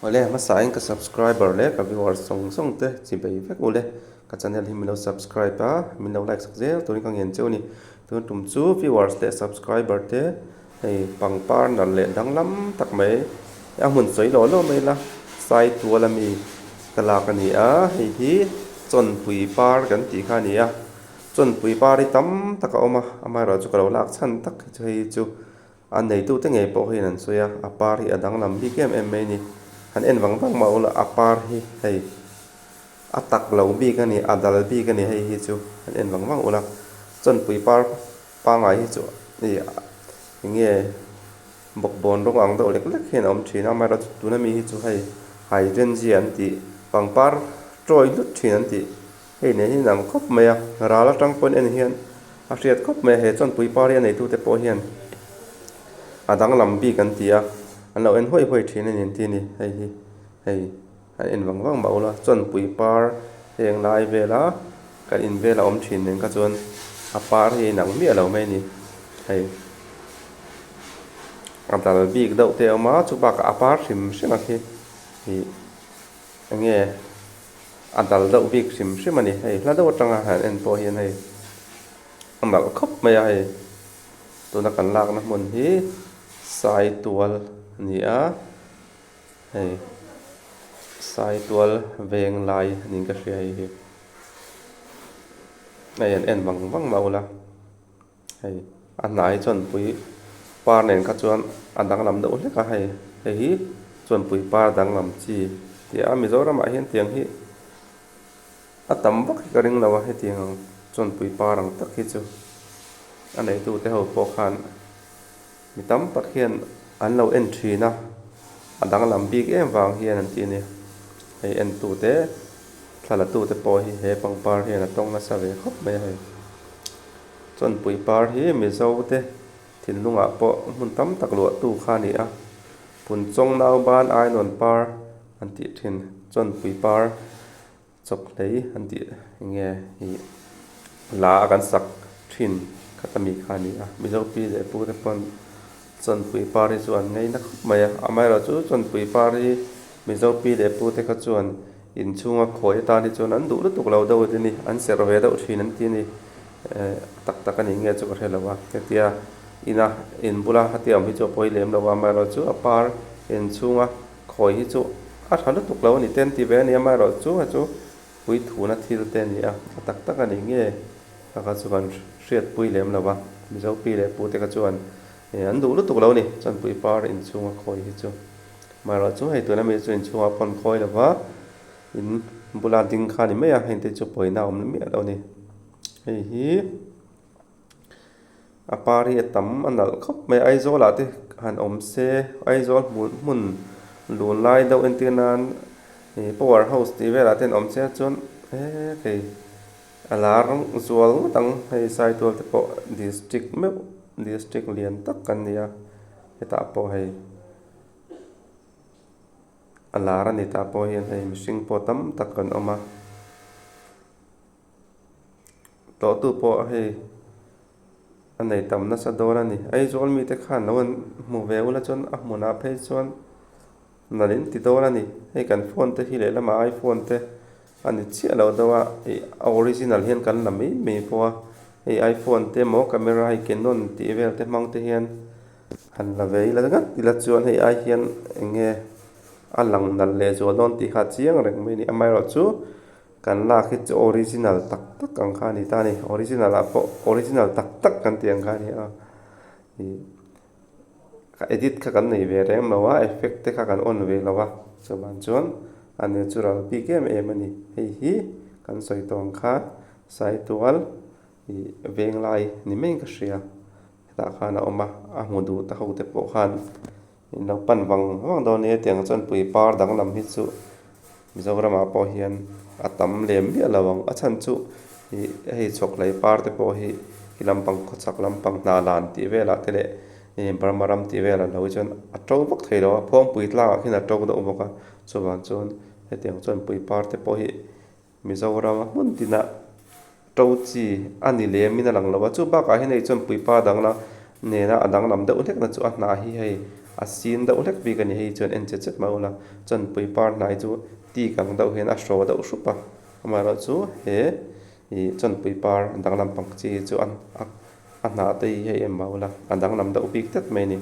Awle hmasa in ka subscriber leh ka viewers zawng zawng te chi bei vek ule ka channel hi min lo subscribe a min lo like sak zel turin ka ngen cheu a ni tun tum chu viewers leh subscriber te hei pangpar nalh leh danglam tak mai a hmun sawi lawh lawh mai la sai tual ami ka lak a ni a hei hi chawnpui par kan tih kha a ni a chawnpui par hi tam tak a awm a amaherawhchu ka lo lak chhan tak hi chu hei chu. A neitute ngei pawh hian an sawi a, a par hi a danglam bik em em mai a ni. Han en vang vang mah ula a par hi hei a tak lo bik a ni, a dal bik a ni hei hi chu han en vang vang ula. Chawnpui par pangngai hi chu ih eng nge bawkbawn rawng ang deuh lek lek hian a awm thin a, amaherawhchu tuna mi hi chu hei hydrangea an tih pangpar tawi hlut thin an tih. Hei nen hian ang khawp mai a, ral atang pawn en hian a hriat khawp mai a, he chawnpui par hi a neitute pawh hian a danglam bik an ti a, an lo en huai huai thin a ni an ti a ni, hei hi hei an en vang vang mah ula chawnpui par heng lai vela kan in vela awm thin nen kha chuan a par hi a inang miah lo mai a ni, hei a dal bik deuh te a awm a chubakah a par hrim hrim a khi ih eng nge. A dal deuh bik hrim hrim a ni. Hei hla deuh atanga han en pawh hian hei a nalh khawp mai a hei. Tuna kan lakna hmun hi Saitual a ni a, hei Saitual veng lai a niin ka hria hei hi. Hei an en vang vang mah ula. Hei a hnai chuanpui par nen kha chuan a danglam deuh hlek a hei hei hi chuanpui par danglam chi tih a Mizoramah hian tiang hi a tam vak hi ka ring lo a hetiang ang chuanpui par ang tak hi chu a neitu te ho pawh khan mi tam tak hian an lo en thin a a danglam bik em vang hian an ti a ni hei entu te thla la tu te pawh hi he pangpar hian a tawng nasa ve khawp mai a hei. Chawnpui par hi Mizo te thinlungah pawh hmun tam tak luahtu kha a ni a, Phunchawng Nauban Ainawn par an tih thin Chawnpui par chawkhlei an tih nge hi la a kan sak thin khat ami kha a ni a, Mizo pi leh pu te pawn Chawnpui par hi chu an ngaina khawp mai a, amaherawhchu Chawnpui par hi Mizo pi leh pu te kha chuan Inchhunga khawi atan hi chuan an duh lutuk lo deuh a ni, an serh ve deuh thin an ti a ni. Eh, tak tak a nih nge chu ka hre lo a, hetia ina in bula hetia awm hi chu a pawi lem lo a, amaherawhchu a par inchhunga khawi hi chu a tha lutuk lo a ni te an ti ve a ni, amaherawhchu hei chu puithuna thil te a ni a, a tak tak a nih nge kha kha chu kan hriatpui lem lo a, Mizo pi leh pu te kha chuan an duh lutuk lo a ni, chuan pui par inchhunga khawi hi chu. Marawh chu hei tuna mi chu inchhungah pawn khawi lo va, in bula ding kha a ni mai a, heng te chu pawina a awm miah lo a ni. Hei hi a par hi a tam a nalh khawp mai a, Aizawl ah te han awm se, Aizawl hmun hmun lun lai deuh entir nan ih power house tih velah te an awm se chuan hekei a lar zual ngawt ang hei Saitual te pawh district meuh district lian tak kan ni a, hetah pawh hei. A lar a ni tah pawh hian hei mihring pawh tam tak kan awm a tlawhtu pawh hei a nei tam nasa dawn a ni Aizawl mite khan lo an hmu ve ula chuan a hmunah phei chuan nalh in ti dawn a ni hei kan phone te hi lehlamah iphone te a ni chiah lo deuh a ih a original hian kan la mai mai pawh a hei iphone te emaw camera hei canon tih vel te hmang te hian. Han la ve ila ngat ila chuan hei ai hian eng nge a lang nalh leh zual dawn tih kha a chiang reng mai a ni. Amaherawhchu kan lak hi chu original tak tak ang kha a ni ta a ni. Original ah pawh original tak tak kan tih ang kha a ni a. Ih ka edit kha kan nei ve reng lo a, effect te kha kan on ve lo a, chuvang chuan a natural bik em em a ni. Hei hi kan sawi tawh ang kha Saitual ih venglai ni maiin ka hria. Hetah khan a awm a, a hmu duh ta ho te pawh khan in lo pan vang vang dawn nia tiang chuan pui par danglam hi chu Mizoramah pawh hian a tam lem miah lo ang a chhan chu ih hei chhawkhlei par te pawh hi khi lampang khawchhak lampang hna lan tih velah te leh ih Burma ram tih velah lo hi chuan a to vak thei lo a phawngpui tlangah khian a to deuh bawk a chuvang chuan hetiang chuan pui par te pawh hi. Mizorama hmun tinah to chi a ni lemin a lang lo a, chu bakah hian hei chuan puipa dangla nena a danglam deuh hlekna chu a hnah hi hei A sin deuh hlek bik a ni hei chuan en chet chet mah ula chawnpui par hnah hi chu tik ang deuh hian a hraw deuh hrup a amaherawhchu he ih chawnpui par danglam pang chi hi chu a a hnah te hi hei en mah ula a danglam deuh bik tlat mai a ni.